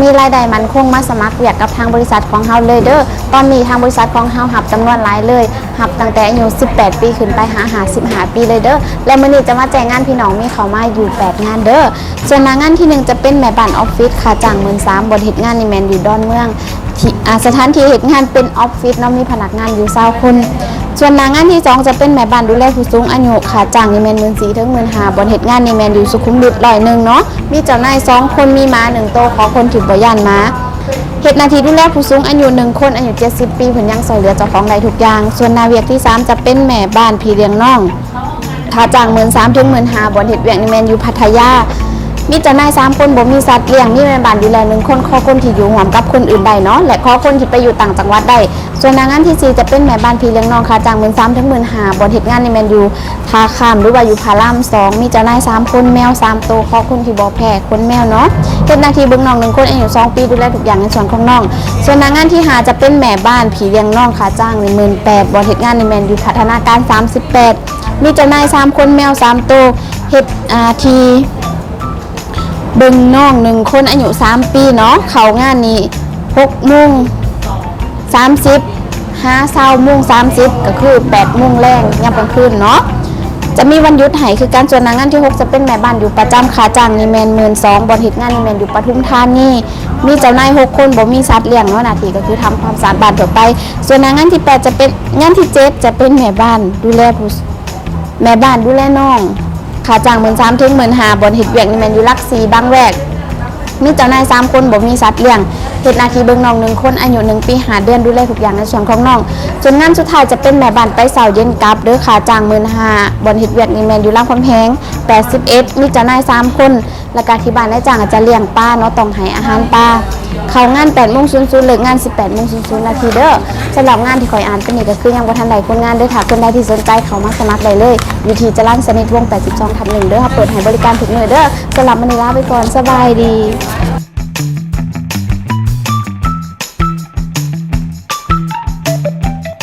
ມີລາຍໄດ້ໝັ້ນຄົງມາສະໝັກວຽກກັບທາງບໍລິສັດຂອງເຮົາເລີຍເດີ້. ຕອນນີ້ທາງບໍລິສັດຂອງເຮົາຮັບຈຳນວນຫຼາຍເລີຍ, ຮັບຕັ້ງແຕ່ອາຍຸສິບແປດປີຂຶ້ນໄປຫາຫ້າສິບຫ້າປີເລີຍເດີ້. ແລະ ມື້ນີ້ຈະມາແຈ້ງງານພີ່ນ້ອງມີເຂົ້າມາຢູ່ແປດງານເດີ້. ສ່ວນໜ້າງານທີໜຶ່ງຈະເປັນແມ່ບ້ານອອບຟິດ, ຄ່າຈ້າງໝື່ນສາມ, ບ່ອນເຮັດງານນີ້ແມ່ນຢູ່ດອນເມືອງ, ທີ່ ອ່າ ສະຖານທີ່ເຮັດງານເປັນອອບຟິດເນາະ, ມີພະນັກງານຢູ່ຊາວຄົນ. ສ່ວນໜ້າງານທີສອງຈະເປັນແມ່ບ້ານດູແລຜູ້ສູງອາຍຸ, ຄ່າຈ້າງນີ້ແມ່ນໝື່ນສີ່ເຖິງໝື່ນຫ້າ, ບ່ອນເຮັດງານນີ້ແມ່ນຢູ່ສຸຂຸມວິດຮ້ອຍໜຶ່ງເນາະ, ມີເຈົ້ານາຍສອງຄົນ, ມີໝາໜຶ່ງໂຕ, ຂໍຄົນທີ່ບໍ່ຢ້ານໝາ. ເຮັດໜ້າທີ່ດູແລຜູ້ສູງອາຍຸໜຶ່ງຄົນ, ອາຍຸເຈັດສິບປີ, ເພິ່ນຍັງຊ່ອຍເຫຼືອເຈົ້າຂອງໄດ້ທຸກຢ່າງ. ສ່ວນໜ້າວຽກທີສາມຈະເປັນແມ່ບ້ານພີ່ລ້ຽງນ້ອງ, ຄ່າຈ້າງໝື່ນສາມເຖິງໝື່ນຫ້າ, ບ່ອນເຮັດວຽກນີ້ແມ່ນຢູ່ພັດທະຍາ, ມີເຈົ້ານາຍສາມຄົນ, ບໍ່ມີສັດລ້ຽງ, ມີແມ່ບ້ານດູແລໜຶ່ງຄົນ, ຂໍຄົນທີ່ຢູ່ຮ່ວມກັບຄົນອື່ນໄດ້ເນາະ ແລະ ຂໍຄົນທີ່ໄປຢູ່ຕ່າງຈັງຫວັດໄດ້. ສ່ວນໜ້າງານທີສີ່ຈະເປັນແມ່ບ້ານພີ່ລ້ຽງນ້ອງ, ຄ່າຈ້າງໝື່ນສາມເຖິງໝື່ນຫ້າ, ບ່ອນເຮັດງານນີ້ແມ່ນຢູ່ທ່າຂ້າມ ຫຼືວ່າຢູ່ພະລາມສອງ, ມີເຈົ້ານາຍສາມຄົນ, ແມວສາມໂຕ, ຂໍຄົນທີ່ບໍ່ແພ້ຄົນແມວເນາະ, ເຮັດໜ້າທີ່ເບິ່ງນ້ອງໜຶ່ງຄົນ, ອາຍຸສອງປີ, ດູແລທຸກຢ່າງໃນສ່ວນຂອງນ້ອງ. ສ່ວນໜ້າງານທີຫ້າຈະເປັນແມ່ບ້ານພີ່ລ້ຽງນ້ອງ, ຄ່າຈ້າງນີ້ໝື່ນແປດ, ບ່ອນເຮັດງານນີ້ແມ່ນຢູ່ພັດທະນາການສາມສິບແປດ, ມີເຈົ້ານາຍສາມຄົນ, ແມວສາມໂຕ, ເຮັດໜ້າທີ່ເບິ່ງນ້ອງໜຶ່ງຄົນ, ອາຍຸສາມປີເນາະ, ເຂົ້າງານນີ້ຫົກໂມງສາມສິບຫາຊາວໂມງສາມສິບ, ກໍຄືແປດໂມງແລງຍາມກາງຄືນເນາະ, ຈະມີວັນຢຸດໃຫ້ຄືກັນ. ສ່ວນໜ້າງານທີຫົກຈະເປັນແມ່ບ້ານຢູ່ປະຈຳ, ຄ່າຈ້າງນີ້ແມ່ນໝື່ນສອງ, ບ່ອນເຮັດງານນີ້ແມ່ນຢູ່ປະທຸມທານີ, ມີເຈົ້ານາຍຫົກຄົນ, ບໍ່ມີສັດລ້ຽງເນາະ, ໜ້າທີ່ກໍຄືທຳຄວາມສະອາດບ້ານທົ່ວໄປ. ສ່ວນໜ້າງານທີແປດຈະເປັນ, ງານທີເຈັດຈະເປັນແມ່ບ້ານດູແລຜູ້ ແມ່ບ້ານດູແລນ້ອງ, ຄ່າຈ້າງໝື່ນສາມເຖິງໝື່ນຫ້າ, ບ່ອນເຮັດວຽກນີ້ແມ່ນຢູ່ຫຼັກສີ່ບາງແວກ, ມີເຈົ້ານາຍສາມຄົນ, ບໍ່ມີສັດລ້ຽງ, ເຮັດໜ້າທີ່ເບິ່ງນ້ອງໜຶ່ງຄົນ, ອາຍຸໜຶ່ງປີຫ້າເດືອນ, ດູແລທຸກຢ່າງໃນສ່ວນຂອງນ້ອງ. ສ່ວນງານສຸດທ້າຍຈະເປັນແມ່ບ້ານໄປເຊົ້າເຢັນກັບເດີ້, ຄ່າຈ້າງໝື່ນຫ້າ, ບ່ອນເຮັດວຽກນີ້ແມ່ນຢູ່ລາມຄຳແຫງແປດສິບເອັດ, ມີເຈົ້ານາຍສາມຄົນ, ແລ້ວກະທີ່ບ້ານນາຍຈ້າງຈະລ້ຽງປາເນາະ, ຕ້ອງໃຫ້ອາຫານປາ. ເຂົ້າງານແປດໂມງສູນສູນ, ເລີກງານສິບແປດໂມງສູນສູນນາທີເດີ້. ສຳລັບງານທີ່ຂ້ອຍອ່ານໄປນີ້ກໍຄືຍັງບໍ່ທັນໄດ້ຄົນງານເດີ້, ຖ້າຄົນໃດທີ່ສົນໃຈເຂົ້າມາສະໝັກໄດ້ເລີຍ, ຢູ່ທີ່ຈະລັນສະນິດ ວົງແປດສິບສອງທັບໜຶ່ງເດີ້, ເຮົາເປີດໃຫ້ບໍລິການທຸກມື້ເດີ້. ສຳລັບມື້ນີ້ລາໄປກ່ອນ, ສະບາຍດີ.